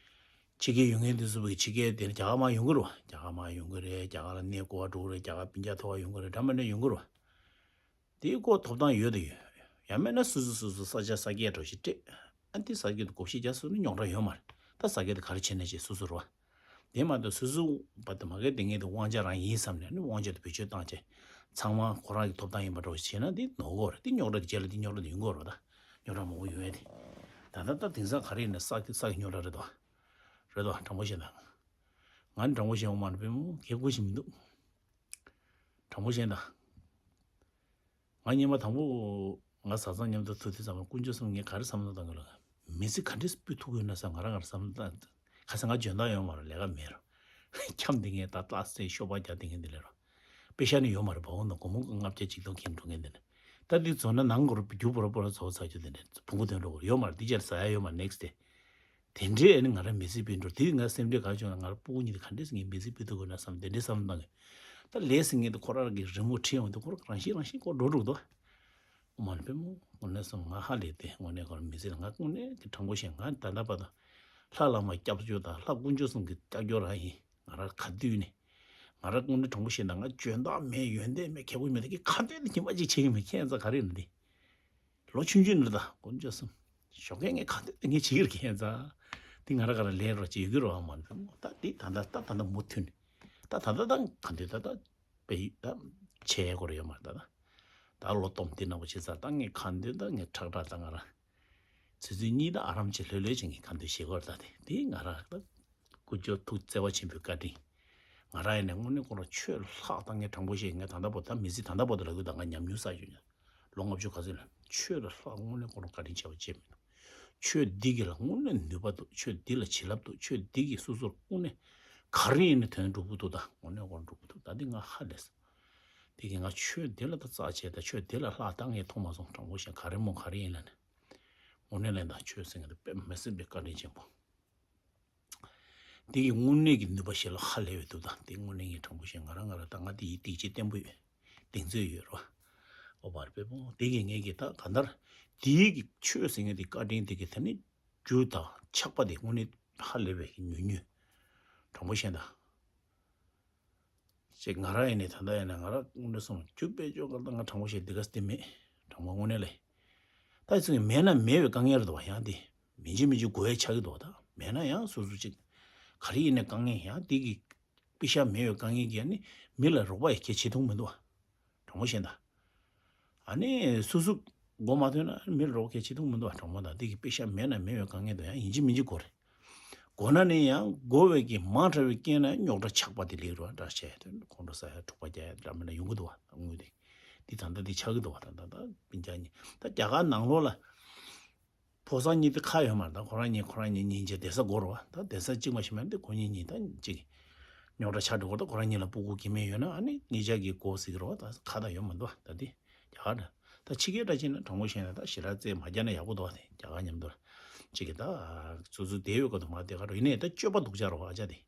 ཕྱི་རྒྱལ་ཡོད་མཁན་དེ་ཚོ་བས་ཕྱི་རྒྱལ་དེ་རྒྱ་གར་མར་ཡོང་གི་རེད་བ། རྒྱ་གར་མར་ཡོང་གི་རེད། རྒྱ་གར་ལ་གནས་སྐོར་བ་འགྲོ་གི་རེད། རྒྱ་གར་སྤུན་ཀྱག་ཐོབ་པ་ཡོང་གི་རེད། འདྲ་མི་འདྲ་ཡོང་གི་རེད་བ། དེའི་སྐོར་ཐོབ་ཐང་ཡོད་དུ་ཡོད། ཡང་མིན་ན་སོ་སོ་སོ་སོ་ས་ཆ་ས་སྐྱེས་འགྲོ་ཞིག་སྤྲད། ཨ་འདི་ས་སྐྱེས་དུ་བགོ་བཤའ་རྒྱག་སོང་ན་རྙོག་དྲ་ཡོད་མ་རེད། ད་ས་སྐྱེས་དུ་ག་རེ་བྱེད་ན་བྱེད་སོ་སོ་རེད་བ། དེ་མ་གཏོགས་སོ་སོ་བ་དུ་མ་གས་དེ་ངས་དུ་དབང་ཆ་རང་ཡིན་བསམ་ནས་ནི་དབང་ཆ་དུ་བེད་སྤྱོད་བཏང་བྱས། ཚང་མ་ཁོ་རང་གི་ཐོབ་ཐང་ཡིན་པ་འགྲོ་བྱས་ན་འདི་ནོར་གོ་རེད། འདི་རྙོག་དྲ་གི་རྗེས་ལ་འདི་རྙོག་དྲ་དུ་ཡོང་གོ་རེད། ད་རྙོག་དྲ་མང་པོ་ཡོང་ཡ་དེ། ད་ལྟ་ད་དེང་སང་ག་རེ་ཡིན་ན་ས་ས་གི་རྙོག་དྲ་རེད་དོ། རེད་དོ་དྲང་པོ་བཤད་ན། ང་ནི་དྲང་པོ་བཤད་འོང་མ་ནི་པའི་མོ་གལ་དགོས་ཤིག་མི་འདུག་དྲང་པོ་བཤད་ན། ང་སྙེ་མ་དང་པོ་ང་བཟའ་ཚང་མཉམ་དུ་ཐུག་དུས་ཙམ་པ་དཀོན་མཆོག་གསུམ་ངས་ག་རེ་བསམ་བློ་བཏང་གི་ལ། མི་ཚེ་ག་འདྲས་སྤུས་ཐུབ་དགོས་ན་ས་ང་རང་ང་རང་བསམ་བློ་བཏང་། ཁ་སང་ང་འཇོན་ཐང་ཡོད་མ་རེད། ལས་ཀ་མེད་ར། འཁྱམ་དེ་ངས་ད་ལྟ་སེ་ཤོ་པ་རྒྱག་དེ་ངས་འདི་ལས་ར། པེ་ཤ་ནི་ཡོད་མ་རེད། བ་འོ་ན་སྒོར་མོ་ལྔ་བརྒྱ་གཅིག་སྟོང་ཁྱེར་འགྲོ་ངས་འདི་ནས། ད་འདི་བཟོ་ན་ནང་སྒོར་རྒྱུ་བོར་བོར་བཟོ་ཚར་རྒྱུ་དེ་ནས་བུ་གུ་དོན་འགྲོ་གི་ཡོད་མ་རེད། འདི་རྗེས་ཟ་ཡ་ཡོད་མ་རེད་next day། དེ་འདྲའི་ཨ་ནི་ང་རང་མི་ཚེ་སྤེལ་འགྲོ་དེ་ང་སེམས་ཁྲལ་ག་བྱུང་ན་ང་རང་སྤུ་གུ་གཉིས་དེ་ག་འདྲས་ངའི་མི་ཚེ་སྤེལ་ཐུབ་དགོས་ན་བསམ་དེ་འདྲའི་བསམ་བློ་བཏང་གི། ད་ལས་ཟིན་ངེས་དེ་ཁོ་རང་གི་རི་མོ་ཁྲིད་ཡོང་དེ་ཁོ་རང་རང་བཞིན་རང་བཞིན་ཁོ་འགྲོ་འགྲོ་གི་འདུག་ཨོ་མ་ནི་པའི་མོ་དངོས་གནས་སོང་ང་ཧ་ལས་ཏེ་དངོས་གནས་ཁོ་རང་མི་ཚེ་ལ་ང་དངོས་གནས་ཀྱི་དྲང་པོ་བཤད་ང་ད་ལྟ་བར་དུ་ལྷ་བླ་མ་སྐྱབས་བཅོལ་དང་ལྷ་དཀོན་མཆོག་གསུམ་གྱི་སྐྱབས་བཅོལ་རང་ཡིན། ང་རང་ག་དུས་ནས་ང་རང་དངོས་གནས་དྲང་པོ་བཤད་ན་ང་འཇོན་ཐང་མེད་ཡོན་ཏན་མེད་ཁྱད་པར་མེད་ད་ཀྱི་ཁ་འདོན་དེ་ཉི་མ་གཅིག་བྱེད་ཀྱི་མེད་ཁྱད་ཚ་ག་རེ་ཡིན་ན་དེ། ལོ་ཆུང་ཆུང་ནས་ད་དཀོན་མཆོག་གསུམ་ཞོགས་ཀས་ངས་ག་འདོན་དེ་ངས་བྱེད་ཀྱི་རེད་ཁྱད་ཚ། དེ་ང་རང་ག་རང་ལས་རོགས་བྱེད་ཡོད་ཀྱི་རོགས་མ་འདུག་ད་དེ་ད་ད་ད་ད་ད་མུ་མཐུད་ནས་ད་ད་ད་ད་ག་འདོན་ད་ད། པའི་ད་ཆེ་སྐོར་ཡོད་མ་རེད་ད། ད་ལོ་སྟོང་དེ་ནང་པ་བྱེད་ས་ད་ངས་གང་འདོད་ད་ངས་ཁྲག་ཁྲག་ད་ང་རང་ཚེ་ཚུལ་གཉིས་ད་ཨ་རམ་ཆེ་ལྷོད་ལྷོད་ཅིག་ངས་གང་འདོད་བྱེད་སྐོར་ད་དེ་དེ་ང་རང་ད་སྐུ་ཅོ་ཐུགས་བརྩེ་བ་ཆེན་པོའི་བཀའ་དྲིན། ང་རང་ཡིན་ནས་དངོས་གནས་ཁོ་རང་ཆོས་ལྷག་ད་ངས་དྲང་པོ་བཤད་ངས་ད་ལྟ་བར་ད་མི་ཚེ་ད་ལྟ་བར་དུ་ལབ་ཡོད་ད་ང་ཉམས་མྱོང་བསགས་ཡོད་ལོ་ལྔ་བཅུ་ག་ཚོད་ལ་ཆོས་ལ་ལྷག་དངོས་གནས་ཁོ་རང་བཀའ་དྲིན་ཆེ་བ་བྱེད་མི་འདུག་ཆོས་འདི་གི་ལ་དངོས་གནས་ནུས་པ་འདུག་ཆོས་འདི་ལ་བྱིན་རླབས་འདུག་ཆོས་འདི་གི་སོ་སོར་དངོས་གནས་ག་རེ་ཡིན་ནའི་དོན་འགྲུབ་ཀྱི་འདུག་ད་དངོས་གནས་ཁོ་འགྲུབ་ཀྱི་འདུག་ད་འདི་ང་ཧ་ལས་སོང་། དེ་གི་ང་ཆོས་འདི་ལ་ད་རྩ་ཆེ་ད་ཆོས་འདི་ལ་ལྷག་ད་ངས་མཐོང་མ་སོང་དྲང་པོ་བཤད་ག་རེ་མོ་ག་རེ་ཡིན་ལ་ནི། དངོས་གནས་ལན་དང་ཆོས་ཟེར་མཁན་དེ་དཔེ་མི་སྲིད་པའི་བཀའ་དྲིན་ཆེན་པོ། དེ་གི་དངོས་གནས་ཀྱི་ནུས་པ་ཞེ་ལ་ཧ་ལས་པའི་འདུག་ད་དེ་དངོས་གནས་ངས་དྲང་པོ་བཤད་ང་རང་ང་རང་ད་ང་དེ་ཡི་གཏིང་ཆེ་བརྟན་པོ་ཡོད། གདེང་ཚོད་ཡོད་རོ། ཨོ་བར་པེ་པོ་དེ་གི་ངེད་ཀྱི་ད་ག་འདར། དེའི་གི་ཆོས་ཟེར་མཁན་དེ་བཀའ་དྲིན་དེ་གི་ད་ནི་རྒྱུ་དང་ཆགས་པ་དེ་དངོས་གནས་ཧ་ལས་པའི་གི་ཉུང་ཉུང་། དྲང་པོ་བཤད་ད། ཅེས་ང་རང་ཡིན་ནས་ད་ལྟ་ཡིན་ན་ང་རང་དངོས་གནས་སོང་རྒྱུ་དཔེ་ཅོག་ག་ད་ང་དྲང་པོ་བཤད་འདི་ག་སྟེ་མེད། དྲང་པོ་དངོས་གནས་ལས། ད་ཚོད་མེད་ན་མེད་པའི་དཀའ་ངལ་རེད་དོ་ཡང་དེ། མི་འཇིག་མི་འཇིག་དགོས་ཡ་ཆགས་ཀྱི་འདུག་ད་མེད་ན་ཡང་སོ་སོ་ཅིག་ག་རེ་ཡིན་ནའི་དཀའ་ངལ་ཡང་དེ་གི་པེ་ཤ་མེད་པའི་དཀའ་ངལ་གྱིས་ནི་མི་ལ་རོགས་པ་ཡི་གལ་ཆེ་མཐོང་མི་འདུག་བ། དྲང་པོ་བཤད་ད། ཨ་ནི་སོ་སོ་མགོ་མ་ཐོན་ན་མི་ལ་རོགས་གལ་ཆེ་མཐོང་མི་འདུག་བ། དྲང་པོ་ད་དེ་གི་པེ་ཤ་མེད་ན་མེད་པའི་དཀའ་ངལ་འདུག་ཡང་ཡིན་གཅིག་མིན་གཅིག་དགོས་རེད། དགོས་ན་ནི་ཡང་དགོས་པའི་གི་མང་དྲགས་པའི་རྐྱེན་ན་རྙོག་དྲ་ཆགས་པ་དེ་ལེགས་རུ་འདྲ་བྱས་དོན་ཁོང་ཁྲོ་ཟ་ཡ་འཁྲུག་པ་རྒྱག་ཡ་འདྲ་མི་འདྲ་ཡོང་གི་འདུག་བ་དངུལ་དེ། འདི་ད་ལྟ་འདི་ཆགས་ཀྱི་འདུག་བ་ད་ད་ད་སྤུན་ཀྱག་གཉིས་ད་རྒྱ་གར་ནང་ལོགས་ལ། ཕོ་གསར་གཉིས་དེ་ཁ་ཡོད་མ་རེད་ད་ཁོ་རང་གཉིས་ཁོ་རང་གཉིས་གཉིས་བྱས་བསྡད་ས་དགོས་རེད་བ་ད་བསྡད་ས་གཅིག་མ་ཞིག་མ་རེད་ད་ཁོ་གཉིས་གཉིས་ད་གཅིག་རྙོག་དྲ་ཆགས་འགྲོ་གི་རེད་ད་ཁོ་རང་གཉིས་ལ་སྤུ་གུ་སྐྱེ་མེད་ཡོད་ན་ཨ་ནི་གཉིས་ཆ་གི་སྒོ་ཟིག་རེད་བ་ད་ཁ་ད་ཡོད་མ་འདུག་བ་ད་དེ། རྒྱ་གར་ད་ཕྱི་རྒྱལ་འདྲ་ཅིག་ན་དྲང་པོ་བཤད་ན་ད་ཞེ་དྲག་རྩེད་མ་རྒྱག་ན་ཡག་པོ་འདུག་བ་དེ་རྒྱ་གར་མཉམ་དུ་ཅིག་གི་ད་སོ་སོ་བསྡད་ཡོད་ག་དུ་མ་བསྡད་ག་རོ་ཡིན་ནའི་ད་སྤྱོད་པ་སྡུག་ཅག་རོ་ཨ་ཅག་དེ་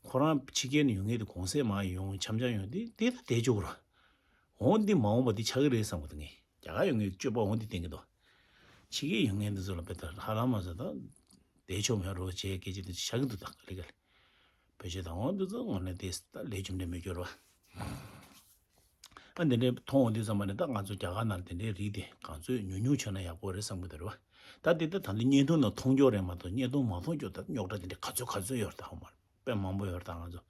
ཁོ་རང་ཕྱི་རྒྱལ་ནས་ཡོང་མཁན་དེ་གུང་སེང་མ་ཡོང་འཆམ་འཆམ་ཡོང་དེ་དེ་ད་བསྡད་ཆོག་གི་རོ། འོང་འདི་མ་འོངས་པ་འདི་ཆགས་ཀྱི་རེད་བསམ་གི་འདུག་ངས་རྒྱ་གར་ཡོང་མཁན་སྤྱོད་པ་འོང་འདི་བསྟན་གི་འདུག་ཕྱི་རྒྱལ་ཡོང་མཁན་འདི་ཚོ་ལ་དཔེ་ད་ཧ་ལམ་མ་ཟད་ད་བསྡད་ཆོག་མེད་རོ་བྱས་སྐད་ཆ་འདི་ཆགས་ཀྱི་འདུག་ད་ག་ལེ་ག་ལེ། བོད་ཆས་དང་འོང་འདི་ཚོ་དངོས་གནས་དེ་ད་ལས་རྒྱུ་འབྲས་མི་སྐྱོར་བ། ཨ་འདི་འདྲའི་མཐོང་འོང་དུས་ཙམ་པ་ནས་ད་ང་ཚོ་རྒྱ་གར་ནང་དེ་འདྲའི་རིགས་དེ་གང་ཚོད་ཉུང་ཉུང་བྱུང་ན་ཡག་པོ་རེད་བསམ་གི་འདུག་རེད་བ། ད་དེ་ད་ད་འདི་བརྙན་ཐུང་ནང་མཐོང་རྒྱུ་རེད་མ་གཏོགས་བརྙན་ཐུང་མ་མཐོང་རྒྱུ་ད་རྙོག་དྲ་དེ་འདྲའི་ག་ཚོད་ག་ཚོད་ཡོད་རེད་ད་ཧོ་མ་རེད་དཔེ་མང་པོ་ཡོད་རེད་ད་ང་ཚོ།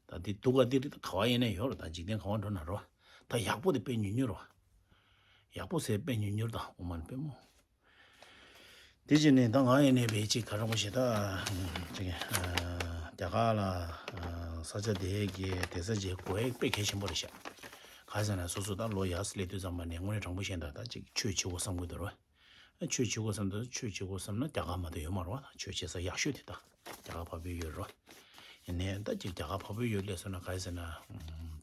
ད་འདི་སྡུག་ག་འདི་རེད་ད་ག་བ་ཡིན་ན་ཡོད་རེད་ད་འཇིག་རྟེན་ག་བ་འགྲོ་ན་རེད་བ། ད་ཡག་པོ་དེ་དཔེ་ཉུང་ཉུང་རེད་བ། ཡག་པོ་ཟེར་དཔེ་ཉུང་ཉུང་རེད་ད་ཧོ་མ་རེད་དཔེ་མོ། དེ་བཞིན་ནས་ད་ང་ཡིན་ནས་བས་ཅིག་ག་རེ་མོ་ཞེ་ད། ཅིག་ཨ། རྒྱ་གར་ལ་ཨ། ས་ཆ་དེ་གའི་བསྡད་ས་བྱེད་དགོས་ཡ་དཔེ་གལ་ཆེན་པོ་རེད་ཤག་ག་ཟེར་ན་སོ་སོ་ད་ལོ་ཡག་སི་སླེབས་དུས་ཙམ་པ་ནས་དངོས་གནས་དྲང་པོ་བཤད་ན་ད་ཅིག་ཆོས་བྱེད་དགོས་བསམ་གི་འདུག་རོ། ཆོས་བྱེད་དགོས་བསམ་ད་ཆོས་བྱེད་དགོས་བསམ་ན་རྒྱ་གར་མ་གཏོགས་ཡོད་མ་རེད་བ། ཆོས་བྱེད་ས་ཡག་ཤོས་དེ་ད་རྒྱ་གར་འཕགས་པའི་ཡུལ་རོ། ཡིན་ནའི་ད་ཅིག་རྒྱ་གར་འཕགས་པའི་ཡུལ་སླེབས་སོང་ན་ག་རེ་ཟེར་ན།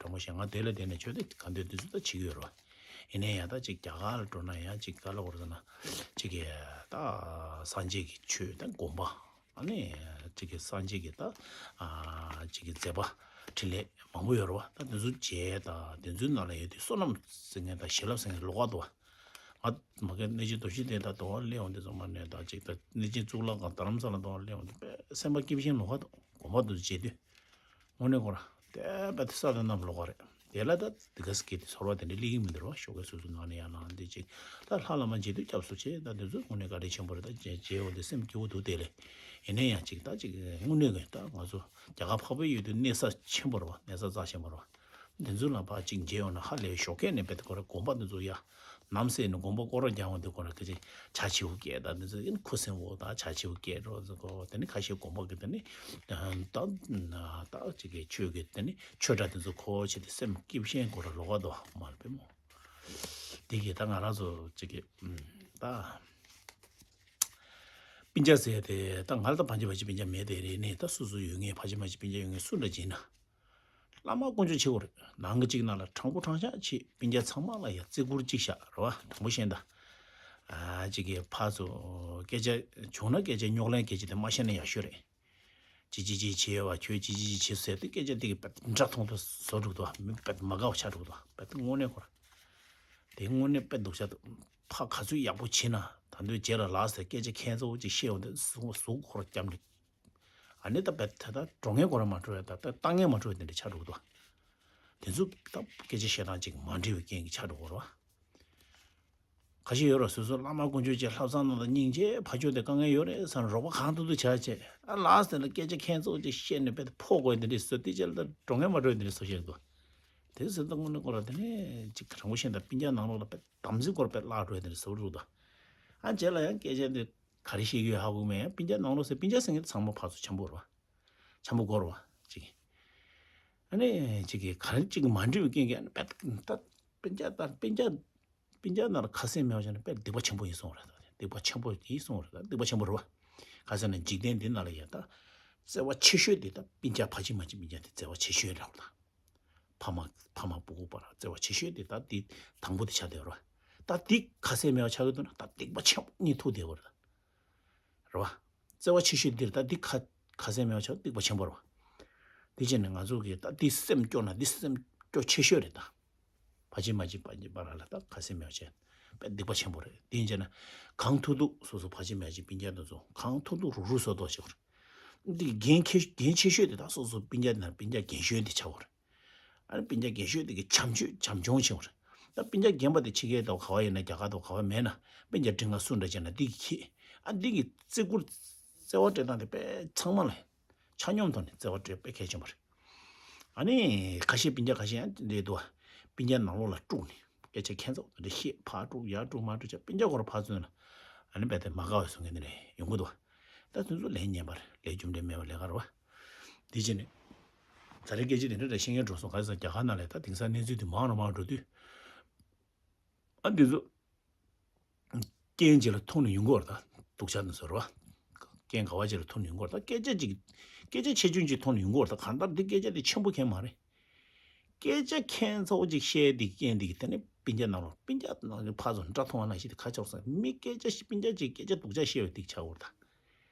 དྲང་པོ་བཤད། ང་དེ་ལ་བསྡད་ནས་ཆོས་དེ་ག་འདོད་དེ་ཚོ་ད་བྱེད་ཀྱི་ཡོད་རེད་བ། ཡིན་ནའི་ཡང་ད་ཅིག་རྒྱ་གར་ལ་འགྲོ་ན་ཡང་ཅིག་ག་ལ་བོར་ཟེར་ན། ཅིག་གི་ད་སངས་རྒྱས་ཀྱི་ཆོས་དང་དགོངས་པ། ཨ་ནི་ཅིག་གི་སངས་རྒྱས་ཀྱི་ད་ཨ་ཅིག་གི་མཛད་པ་འཕྲིན་ལས་མང་པོ་ཡོད་རེད་བ། ད་དེ་ཚོ་མཇལ། ད་དེ་ཚོའི་ནང་ལ་ཡོད་དུས་བསོད་ནམས་ཟེར་མཁན་དང་བྱིན་རླབས་ཟེར་མཁན་ལོགས་ཀ་འདུག་བ། ང་མ་གི་གནས་ཆེན་རྡོ་རྗེ་གདན་ད་དུང་སླེབས་འོང་དུས་ཙམ་པ་ནས། ད་ཅིག་ད་གནས་ཆེན་གཙུག་ལག་ཁང་རྡ་རམ་ས་ལ་དུང་སླེབས་འོང་དུས་དཔེ་སེམས་པ་སྐྱིད་པོ་ཞིག་ལོགས་ཀ་འདུག་དགོངས་པ་དེ་ཚོ་མཇལ་དུས། དངོས་གནས་ཁོ་རང་དེ་དཔེ་དེ་ས་དང་གནམ་ལོགས་ཀ་རེད། དེ་ལ་ད་དེ་ག་ས་གི་དེ་ཚོར་བ་དེ་འདྲ་སླེབས་ཀྱི་མི་འདུག་རོ། ཞོགས་ཀས་སོ་སོ་ནང་ནས་ཡར་ལངས་དེ་ཅིག་ད་ལྷ་བླ་མ་མཇལ་དུས་སྐྱབས་སུ་མཆི། ད་དེ་ཚོ་དངོས་གནས་བཀའ་དྲིན་ཆེན་པོ་རེད། ད་མཇལ་མཇལ་འོང་དུས་སེམས་སྐྱིད་པོ་འདུག་དེ་ལས། ཡིན་ན་ཡང་ཅིག་ད་ཅིག་དངོས་གནས་ཀྱི་ད་ང་ཚོ་རྒྱ་གར་འཕགས་པའི་ཡུལ་དུ་གནས་ས་ཆེན་པོ་རེད་བ། གནས་ས་རྩ་ཆེན་པོ་རེད་བ། དེ་ཚོ་ལ་ཕར་ཅིག་མཇལ་ཡོང་ན་ཧ་ལས་ཞོགས་ཀས་ནས་དཔེ་དེ་ཁོ་རང་དགོངས་པ་དེ་ཚོ་ཡ། ནམ་ཟེར་ནས་དགོངས་པ་སྐོར་ར་རྒྱག་འོང་དུས་ཁོ་རང་སྐད་ཆ་ཆ་ཆེ་བོ་སྐད་དང་དེ་ཚོ་ཡིན། ཁུ་སིམ་བོ་དང་ཆ་ཆེ་བོ་སྐད་རོ་ཚོ་གོ། དེ་ནི་ཁ་ཤས་དགོངས་པ་གི་དེ་ནི་ད་ད་ཅིག་གི་ཆོས་ཀྱི་དེ་ནི་ཆོས་གྲྭ་དེ་ཚོ་གོ་བྱེད་དེ་སེམས་སྐྱིད་ཤེས་ཁོ་རང་ལོགས་ཀ་འདུག་མ་རེད་པས་མོ། དེ་གི་ད་ང་རང་ཚོ་ཅིག་གི་ད་སྤུན་ཀྱག་ཟེར་དེ་ད་ང་ལ་ད་ཕ་ཅི་ཕ་ཅི་སྤུན་ཀྱག་མེད་དེ་རེད། ནས་ད་སོ་སོ་ཡོད་ངེས་ཕ་ཅི་མ་ཅི་སྤུན་ཀྱག་ཡོད་ངེས་སུ་འདྲ་བྱེད་ན། བླ་མ་དཀོན་མཆོག་ཆེ་བོ་རེད། ནང་གི་གཅིག་ནང་ལ་དྲང་པོ་དྲང་བཞག་བྱེད། སྤུན་ཀྱག་ཚང་མ་ལ་ཡ་བརྩི་བཀུར་གཅིག་བཞག་རེད་བ། དྲང་པོ་བཤད་ད། ཨ་གཅིག་གི་ཕར་ཚུར་སྐད་ཆ་བྱུང་ན་སྐད་ཆ་རྙོག་གླེང་སྐད་ཆ་དེ་མ་བཤད་ན་ཡག་ཤོས་རེད། ཅི་ཅི་ཅི་བྱེད་ཡོད་བ། ཁྱོད་ཅི་ཅི་ཅི་བྱེད་ཟེར་དུས་སྐད་ཆ་དེ་གི་དཔེ་འདྲ་མཐོང་དུ་བཟོ་འགྲོ་གི་འདུག་བ། མི་དཔེ་མ་དགའ་བ་ཆགས་འགྲོ་གི་འདུག་བ། དཔེ་དེ་དངོས་གནས་ཁོ་ར་དེ་དངོས་གནས་དཔེ་སྡུག་ཆགས་འདུག་ཕར་ག་ཚོད་ཡག་པོ་བྱེད་ན་ད་དུང་རྗེས་ལ་ལགས་ཟེར་སྐད་ཆ་ཁྱད་མཚར་བོ་ཅིག་བཤད་ཡོང་དུས་གཟུགས་གཟུགས་ཁོ་ར་སྐྱབས་འགྲིག་ཨ་ནི་ད་བད་ད་ད་འགྲོ་ངན་ཁོ་ར་མ་འགྲོ་བས། ད་ད་ལྟ་ངན་མ་འགྲོ་བས། དེ་འདྲ་ཆགས་འགྲོ་གི་འདུག་དེ་ཚོ་ད་སྐད་ཆ་བཤད་སྟངས་ཅིག་མ་འགྲིག་པའི་རྐྱེན་གྱིས་ཆགས་འགྲོ་གི་རེད་བ། ཁ་ཤས་ཡོད་ར། སོ་སོ་བླ་མ་དཀོན་མཆོག་ཅིག་ལྷ་བསངས་གནང་དང་སྙིང་རྗེ་ཕ་ཆོས་དེ་དཀའ་ངལ་ཡོད་རེད་བསམ། རོགས་པ་གང་ཐུབ་ཐུབ་བྱ་བྱས། ཨ་ལགས་ཟེར་ལ་སྐད་ཆ་ཁྱད་མཚར་ཅིག་བཤད་ནས་བད་ཕོག་དགོས་དེ་འདྲ་བཟོ། དེ་རྗེས་ལ་ད་འགྲོ་ངན་མ་འགྲོ་བས་དེ་འདྲ་བཟོ་བཤད་འདུག་དེ་ཟེར་ད་དངོས་གནས་ཁོ་ར་དེ་ནས་ཅིག་དྲང་པོ་བཤད་ད་སྤུན་ཀྱག་ནང་ལོགས་ལ་བད་དམ་ཚིག་སྐོར་བད་བརླག་འགྲོ་བས་དེ་འདྲ་བཟོ་འདུག་ད་ཨ་རྗེས་ལ་ཡང་སྐད་ཆ་དེ། ག་རེ་བཤད་ཀྱི་ཡོད་ཧ་གོ་མེད། ཡང་སྤུན་ཀྱག་ནང་ལོགས་སུ་སྤུན་ཀྱག་ཟེར་མཁན་དེ་ཚང་མ་ཕར་ཚུར་འཆམ་པོ་རེད་བ། འཆམ་པོ་དགོས་རེད་བ། ཅིག་ཨ་ནི་ཅིག་གིས་ག་རེ་ཅིག་མ་འགྲིག་པའི་རྐྱེན་གྱིས་ཨ་ནི་དཔེ་ད་སྤུན་ཀྱག་དང་སྤུན་ཀྱག་སྤུན་ཀྱག་ནང་ལ་ཁ་ཟས་མེད་པ་བྱས་ན་དཔེ་སྡིག་པ་ཆེན་པོ་ཡིན་གསུངས་རེད། ད་སྡིག་པ་ཆེན་པོ་ཡིན་གསུངས་རེད། ད་སྡིག་པ་ཆེན་པོ་རེད་བ། ག་ཟེར་ན་འཇིག་རྟེན་འདི་ནང་ལ་ཡ་ད་བརྩེ་བ་ཆེ་ཤོས་དེ་ད་སྤུན་ཀྱག་ཕ་ཆེ་མ་ཆེ་སྤུན་ཀྱག་དེ་བརྩེ་བ་ཆེ་ཤོས་རེད་བ། ད། ཕ་མ་ཕ་མ་སྤུ་གུ་བར་བརྩེ་བ་ཆེ་ཤོས་དེ་ད་དེ་དང་པོ་དེ་ཆགས་བསྡད་ཡོད་རེད། ད་དེ་ཁ་ཟས་མེད་པ་ཆགས་ཀྱི་འདུག་ན་ད་སྡིག་པ་ཆེན་པོ་གཉིས་ཐུག་བསྡད་ཡོད་རེད། རེད་བ། བརྩེ་བ་ཆེ་ཤོས་འདིར་ད་འདི་ཁ་ཁ་ཟས་མེད་པ་ཆགས་སྡིག་པ་ཆེན་པོ་རེད་བ། དེ་བྱས་ནས་ང་ཚོ་གིས་ད་འདི་སེམས་སྐྱོ་ན་འདི་སེམས་སྐྱོ་ཆེ་ཤོས་རེད་ད། ཕ་ཆེ་མ་ཆེ་བར་ལ་ད་ཁ་ཟས་མེད་པ་བྱས་པས་སྡིག་པ་ཆེན་པོ་རེད། དེ་བྱས་ན་གང་ཐུབ་ཐུབ་སོ་སོ་ཕ་ཆེ་མ་ཆེ་སྤུན་ཀྱག་དེ་ཚོ་གང་ཐུབ་ཐུབ་རུག་རུག་སོ་ཏོག་བྱེད་དགོས་རེད། འདི་འགན་ཁེ་འགན་ཆེ་ཤོས་དེ་ད་སོ་སོ་སྤུན་ཀྱག་ན་སྤུན་ཀྱག་རྒན་གཞོན་དེ་ཆགས་དགོས་རེད། ཨ་ནི་སྤུན་ཀྱག་རྒན་གཞོན་དེ་གི་བྱམས་ཆོས་བྱམས་སྐྱོང་བྱེད་དགོས་རེད། ད་སྤུན་ཀྱག་རྒན་པ་དེ་ཕྱི་རྒྱལ་དུ་ག་བ་ཡིན་ན་རྒྱ་གར་དུ་ག་བ་མེད་ན་སྤུན་ཀྱག་འབྲིང་ལ་སུ་འདྲ་བྱས་ན་འདི་གི་ཁྱེད་ཨ་འདི་གི་བརྩི་བཀུར་བརྩེ་བ་སྤྲད་སྟངས་དེ་དཔེ་ཚང་མ་ལ་ཆ་སྙོམས་ཐོག་ནས་བརྩེ་བ་སྤྲད་དཔེ་གལ་ཆེན་པོ་རེད། ཨ་ནི་ཁ་ཤས་སྤུན་ཀྱག་ཁ་ཤས་ཡང་འདི་འདུག་བ། སྤུན་ཀྱག་ནང་ལོགས་ལ་དཀྲུགས་ནས་སྐད་ཆ་ཁྱད་མཚར་པོ་དེ་འདྲ་བཤད། ཕར་དཀྲུགས་ཡར་དཀྲུགས་མར་དཀྲུགས་བྱས་སྤུན་ཀྱག་ཁོ་ར་ཕར་ཚུར་ན་ཨ་ནི་རྦད་དེ་མ་དགའ་བའི་བཟོ་མཁན་དེ་འདྲ་ཡོང་གི་འདུག་བ། ད་དེ་ཚོ་ལས་ངན་པ་རེད། ལས་རྒྱུ་འབྲས་མེད་པ་ལས་ཀ་རེད་བ། དེ་བྱས་ནས། ད་རེས་སྐད་ཆ་དེ་འདྲ་འདྲ་བཤད་མཁན་འགྲོ་སོང་། ག་རེ་ཟེར་རྒྱ་གར་ནང་ལ་ད་དེང་སང་གནས་ཚུལ་དེ་མང་རུ་མང་རུ་འགྲོ་དུས། ཨ་འདི་ཚོ། རྐྱེན་ཅིག་ལ་ཐུག་ནས་ཡོང་གི་ཡོད་རེད་ད། སྡུག་ཅག་འདི་ཚོ་རེད་བ། རྐྱེན་ག་བ་ཅིག་ལ་ཐུག་ནས་ཡོང་གི་ཡོད་རེད་ད། སྐད་ཆ་ཅིག་སྐད་ཆ་ཆེ་ཆུང་ཅིག་ཐུག་ནས་ཡོང་གི་ཡོད་རེད་ད། གང་ལྟར་འདི་སྐད་ཆ་དེ་ཆེན་པོ་གང་ཡང་མ་རེད། སྐད་ཆ་ཁྱད་མཚར་པོ་ཅིག་བཤད་དེ་རྐྱེན་དེ་གིས་དེ་ནས་སྤུན་ཀྱག་ནང་ལོགས་སྤུན་ཀྱག་ནང་གི་ཕར་ཚུར་འདྲ་མཐོང་བ་ནང་བཞིན་དེ་ཁ་ཕྱོགས་སོང་། མི་སྐད་ཆ་ཞིག་སྤུན་ཀྱག་ཅིག་སྐད་ཆ་སྡུག་ཅག་བཤད་པའི་དེ་ཆགས་ཡོད་རེད་ད།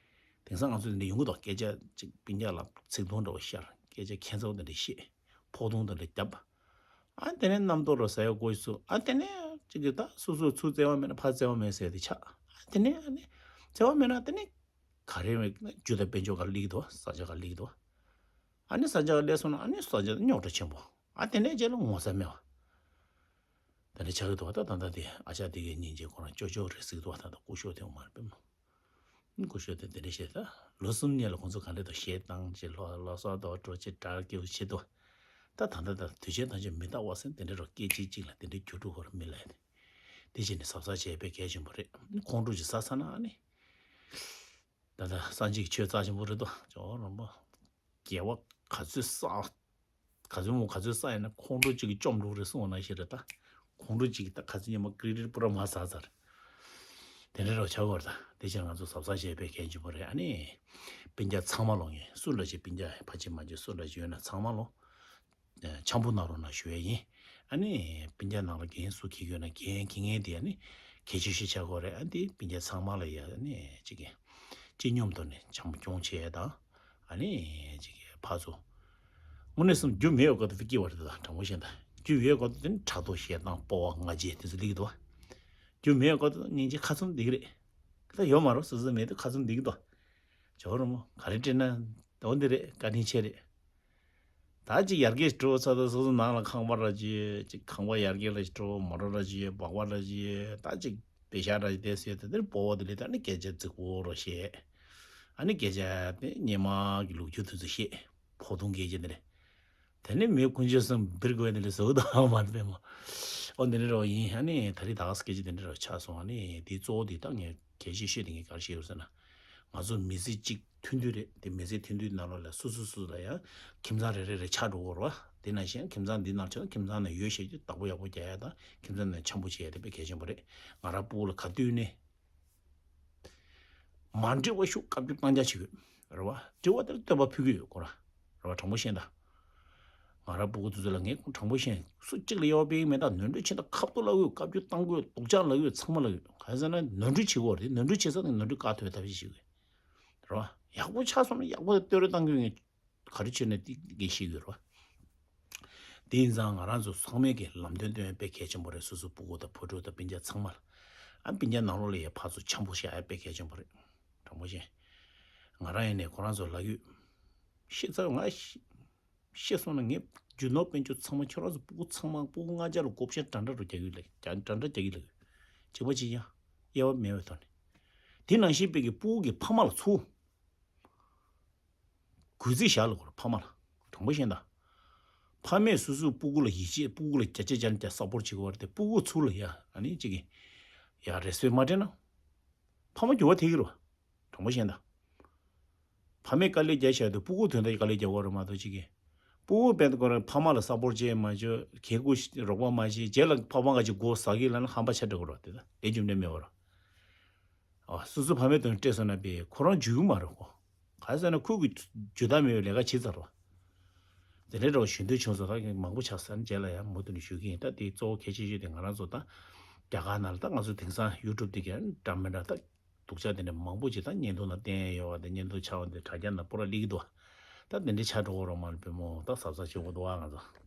དེང་སང་ང་ཚོ་འདི་འདྲ་ཡོང་གི་འདུག་སྐད་ཆ་ཅིག་སྤུན་ཀྱག་ལ་ཚིག་དུང་འདྲ་བོ་ཤར། སྐད་ཆ་ཁྱད་མཚར་པོ་འདི་འདྲ་བཤད། ཕོག་ཐུག་འདི་འདྲ་བརྒྱབ། ཨ་དེ་ནས་རྣམ་རྟོག་རོ་ཟ་ཡག་དགོས་སུ། ཨ་དེ་ནས་ཅིག་གི་ད་སོ་སོ་ཚུར་བརྩེ་བ་མེད་ན་ཕར་བརྩེ་བ་མེད་ཟེར་དེ་ཆགས། ཨ་དེ་ནས་ཨ་ནི་བརྩེ་བ་མེད་ན་དེ་ནས་ག་རེ་མེད་ན་རྒྱུ་དང་དཔལ་འབྱོར་ག་སླེབས་ཀྱི་འདུག་ས་ཆ་ག་སླེབས་ཀྱི་འདུག་ཨ་ནི་ས་ཆ་ག་སླེབས་སོང་ན་ཨ་ནི་ས་ཆ་རྙོག་དྲ་ཆེན་པོ། ཨ་དེ་ནས་རྗེས་ལ་ངོ་ཚ་མེད་པ། དེ་འདྲ་ཆགས་ཀྱི་འདུག་ད་ད་ལྟ་དེ་ཨ་ཅག་དེ་གའི་སྙིང་རྗེ་ཁོ་རང་སྐྱོ་སྐྱོ་རེད་ཟེར་གྱི་འདུག་ད་ལྟ་སྐུ་ཞབས་དེ་མ་རེད་པས་མོ། སྐུ་ཞབས་དེ་དེ་འདྲ་བཤད་ད། ལོ་གསུམ་གཉིས་ལ་ཁོང་ཚོ་ག་འདྲ་འདུག་བཤད་སྟངས་ཅིག་ལོ་ལོ་སོགས་དོ་འགྲོ་ཅིག་དྲག་སྐྱོ་བྱེད་དོ། ད་ད་ལྟ་ད་དུས་ཆེན་དང་ཅིག་མི་རྟག་པ་ཟེར་དེ་འདྲ་རོ་སྐད་ཅིག་ཅིག་ལ་དེ་འདྲ་འགྱུར་འགྲོ་གི་རེད་མི་ལ་ཡ་དེ། དེ་བྱས་ནས་གཟབ་གཟབ་བྱས་པའི་གལ་ཆེན་པོ་རེད། ཁོང་ཁྲོ་ཅིག་ཟ་ཚར་ན་ཨ་ནི། ད་ལྟ་སངས་རྒྱས་ཀྱི་ཆོས་རྩ་ཆེན་པོ་རེད་དོ། ཇོ་རོང་པོ། དགེ་བ་ག་ཚོད་བསགས། ག་ཚོད་མོ་ག་ཚོད་བསགས་ཡིན་ན་ཁོང་ཁྲོ་གཅིག་གིས་བཅོམ་འགྲོ་གི་རེད་གསུངས་པ་ནང་བཞིན་རེད་ད། ཁོང་ཁྲོ་གཅིག་གིས་ད་ག་ཚོད་ཉི་མ་ཀི་རི་ཀི་རི་པུ་ར་མར་ཟག་ཚར། དེ་འདྲ་རོ་ཆགས་ཀྱི་ཡོད་རེད་ད། དེ་ཕྱིར་ང་ཚོ་གཟབ་གཟབ་བྱས་པའི་གལ་ཆེན་པོ་རེད། ཨ་ནི། སྤུན་ཀྱག་ཚང་མ་ལོ་ངས་སུ་འདྲ་ཅིག་སྤུན་ཀྱག་ཕ་ཆེ་མ་ཆེ་སུ་འདྲ་ཅིག་ཡོད་ན་ཚང་མ་ལོ། འཆམ་པོ་གནང་རོགས་གནང་ཞུ་ཡས་ཡིན། ཨ་ནི་སྤུན་ཀྱག་ནང་ལ་འགན་སུ་འཁྱེར་གྱི་ཡོད་ན་འགན་འཁྱེར་མཁན་དེ་ཨ་ནི་གལ་ཆེ་ཤོས་ཆགས་ཀྱི་ཡོད་རེད། ཨ་ནི་དེ་སྤུན་ཀྱག་ཚང་མ་ལ་ཡ་ཨ་ནི་ཅིག་གི་སྤྱི་སྙོམས་ཐོག་ནས་འཆམ་པོ་སྐྱོང་བྱས་དང་། ཨ་ནི་ཅིག་གི་ཕར་ཚུར་དངོས་གནས་སེམས་རྒྱུ་མེད་པའི་སྐབས་དུ་སྐྱིད་པ་རེད། ད་དྲང་པོ་བཤད་ན་རྒྱུ་ཡོད་སྐབས་དུ་དེ་ནི་ཕྲག་དོག་ཞེ་སྡང་སྤོབས་པ་ང་རྒྱལ་དེ་ཚོ་སླེབས་ཀྱི་འདུག་བ། རྒྱུ་མེད་པའི་སྐབས་དུ་སྙིང་རྗེ་ཁ་ཚུམ་བསྡད་ཀྱི་རེད། ད་ཡོད་མ་རེད། སོ་སོ་མེད་དུས་ཁ་ཚུམ་བསྡད་ཀྱི་འདུག་ཇོ་རུ་མོ་ག་རེ་དྲན་ན་འོ་འདི་རེད། བཀའ་དྲིན་ཆེ་རེད། ད་ཅིག་ཡར་རྒྱས་འགྲོ་ཚར་དུས་སོ་སོ་ནང་ལ་ཁང་པ་ར་ཅིག་ཅིག་ཁང་པ་ཡར་རྒྱས་ར་ཅིག་འགྲོ། མོ་ཊ་ར་ཅིག་ཡོད། སྦག་སྦག་ར་ཅིག་ཡོད། ད་ཅིག་པེ་ཤ་ར་ཅིག་དེ་ཟེར་དེ་འདིར་སྤོ་བོ་དེ་ལས་ད་ནི་སྐད་ཆ་རྫིག་པོ་ར་བཤད། ཨ་ནི་སྐད་ཆ་དེ་སྙེ་མ་གི་ལུག་ཁྱུ་དེ་ཚོ་བཤད། ཕོ་དུང་སྐད་ཆ་དེ་རེད། དེ་ནི་མི་ཀུན་སྤྱོད་སེམས་འབིར་དགོས་དེ་ལས་བཟོ་དང་མ་རེད་པས་མ། ཨོ་འདི་འདྲ་རོ་ཡིན། ཨ་ནི་ད་རེས་ད་ག་སྐད་ཆ་དེ་འདྲ་རོ་ཆགས་སོང་། ཨ་ནི་དེ་གཙོ་བོ་དེ་ད་ངས་གལ་ཆེ་ཤོས་དེ་ངས་ག་རེ་བཤད་ཡོད་ཟེར་ན། ང་ཚོ་མི་ཚེ་གཅིག་ཐུང་ཐུང་རེད། དེ་མི་ཚེ་ཐུང་ཐུང་ནང་ལོགས་ལ་སོ་སོ་སོ་སོ་ལ་ཡང་ཁྱིམ་ཚང་རེ་རེ་རེ་ཆགས་འགྲོ་གི་རེད་བ། དེ་ནང་བཞིན་ཁྱིམ་ཚང་འདི་ནང་ཆགས་ན་ཁྱིམ་ཚང་ནང་ཡོད་བཤད་རྒྱུ་བདག་པོ་ཡག་པོ་རྒྱག་ཡ་དང་ཁྱིམ་ཚང་ནང་འཆམ་པོ་བྱེད་ཡ་དེ་དཔེ་གལ་ཆེན་པོ་རེད། ང་རང་སྤུ་གུ་ལ་ག་དུས་ནས་མ་འགྲིག་པ་ཤུགས་བཀའ་བཀྱོན་བཏང་རྒྱ་བྱེད་དགོས་རེད་བ། འགྲིག་པ་དེར་བསྟོད་པ་ཕུལ་གྱི་ཡོད་ཁོ་ར་རེད་བ། དྲང་པོ་བཤད་ད། ང་རང་སྤུ་གུ་དེ་ཚོ་ལ་ངས་དྲང་པོ་བཤད། སུ་གཅིག་ལ་དབྱེ་བ་དཔེ་གི་མེད། ད་ནོར་འཁྲུལ་ཕྱིན་ད་ཁ་ཐུག་ལབ་དགོས། བཀའ་བཀྱོན་བཏང་དགོས། སྡུག་ཅག་ལབ་དགོས། ཚང་མ་ལབ་དགོས། ག་རེ་ཟེར་ན་ནོར་འཁྲུལ་བྱེད་དགོས་རེད། ནོར་འཁྲུལ་བྱེད་ས་ནས་ནོར་འཁྲུལ་བཀག་ཐུབ་པའི་ཐབས་ཤེས་བྱེད་དགོས་རེད་བ། ཡག་པོ་ཆགས་སོང་ན་ཡག་པོ་བསྟོད་ར་བཏང་དགོས། ངས་ག་རེ་བྱས་ནས་དེ་དགེ་བཤད་ཡོད་རེད་བ། དེ་ཡིན་ཙང་ང་རང་ཚོ་ཚང་མས་ཀྱི་ལམ་སྟོན་སྟོན་དཔེ་གལ་ཆེན་པོ་རེད། སོ་སོ་སྤུ་གུ་དང་བུ་ཕྲུག་དང་སྤུན་ཀྱག་ཚང་མ་ལ། ཨ་སྤུན་ཀྱག་ནང་ལོགས་ལ་ཡ་ཕར་ཚུར་འཆམ་པོ་བྱེད་ཡ་དཔེ་གལ་ཆེན་པོ་རེད། དྲང་པོ་བཤད། ང་རང་ཡིན་ནས་ཁོ་རང་ཚོ་ལབ་ཡོད། ཤེས་ཚར་ང་ཤེས་སོང་ན་ངས་རྒྱུ་ནོར་དཔལ་འབྱོར་ཚང་མ་ཁྱོད་རང་ཚོ་སྤུ་གུ་ཚང་མ་སྤུ་གུ་ལྔ་བརྒྱ་ལ་བགོ་བཤའ་འདྲ་འདྲ་རུ་རྒྱག་གི་ལབ། འདྲ་འདྲ་རྒྱག་གི་ལབ། གཅིག་པ་གཅིག་ཡང་དབྱེ་བ་མེད་པའི་ཐོག་ནས། དེ་ནང་བཞིན་པའི་གི་སྤུ་གུ་གི་ཕ་མ་ལ་ཚུར་གུས་བརྩི་བཞག་ལ་གོ་ར་ཕ་མ་ལ། དྲང་པོ་བཤད་ད། ཕ་མས་སོ་སོའི་སྤུ་གུ་ལ་ཡིད་ཆེས། སྤུ་གུ་ལ་བརྒྱ་ཆ་བརྒྱ་ནས་བརྒྱ་སཔོར་བྱེད་དགོས་པ་རེད་དེ། སྤུ་གུ་ཚུར་ལ་ཡ་ཨ་ནི་གཅིག་གི་ཡ་རེ་སྤེག་མ་སྤྲད་ན་ཕ་མ་འགྱུར་བ་ཐེབས་ཀྱི་རེད་བ། དྲང་པོ་བཤད་ད། ཕ་མས་དཀའ་ལས་རྒྱག་བྱས་དུས་སྤུ་གུ་དོན་དག་གི་དཀའ་ལས་རྒྱག་དགོས་རེད་མ་གཏོགས་གཅིག་གི། སྤུ་གུ་དཔེ་ཁོ་རང་ཕ་མ་ལ་སཔོར་བྱེད་མ་བྱེད། གལ་ཀུ་རོགས་པ་མ་བྱེད། རྗེས་ལ་ཕ་མ་ག་ཅིག་མགོ་ཟག་གི་ལབ་ན་ཧམ་པ་ཆེ་དྲགས་རེད་དེ། ད་ལས་རྒྱུ་འབྲས་མེད་པ་རེད། ཨ་སོ་སོ་ཕ་མའི་དོན་སྤྲད་སོང་ན་པས་ཁོ་རང་འཇུ་གི་མ་རེད་ཁོ། ག་རེ་ཟེར་ན་ཁོ་གི་འཇུ་ཐབས་མེད་པའི་ལས་ཀ་བྱེད་ཚར་བ། དེ་འདྲའི་འདྲ་བ་ཞུ་འདོད་བྱུང་སོང་། ད་མང་པོ་ཆགས་ས་ནི་རྗེས་ལ་ཡང་མུ་མཐུད་ནས་ཞུ་གི་ཡིན། ད་དེ་གཙོ་བོ་གལ་ཆེ་ཤོས་དེ་ང་རང་ཚོ་ད་རྒྱ་གར་ནང་ལ་ད་ང་ཚོ་དེང་སང་ཡུ་ཊུབ་དེ་གའི་འདྲ་མི་འདྲ་ད་སྡུག་ཅག་དེ་འདྲ་མང་པོ་ཅིག་ད་བརྙན་ཐུང་ནང་བསྟན་ཡོད་པ་དེ་བརྙན་ཐུང་ཆགས་པ་འདི་དྲ་རྒྱ་ནང་པོ་ར་སླེབས་ཀྱི་འདུག་ད་དེ་འདྲའི་ཆགས་འགྲོ་གི་རེད་མ་རེད་པས་མོ། ད་གཟབ་གཟབ་བྱེད་དགོས་འདུག་ཨ་ང་ཚོ།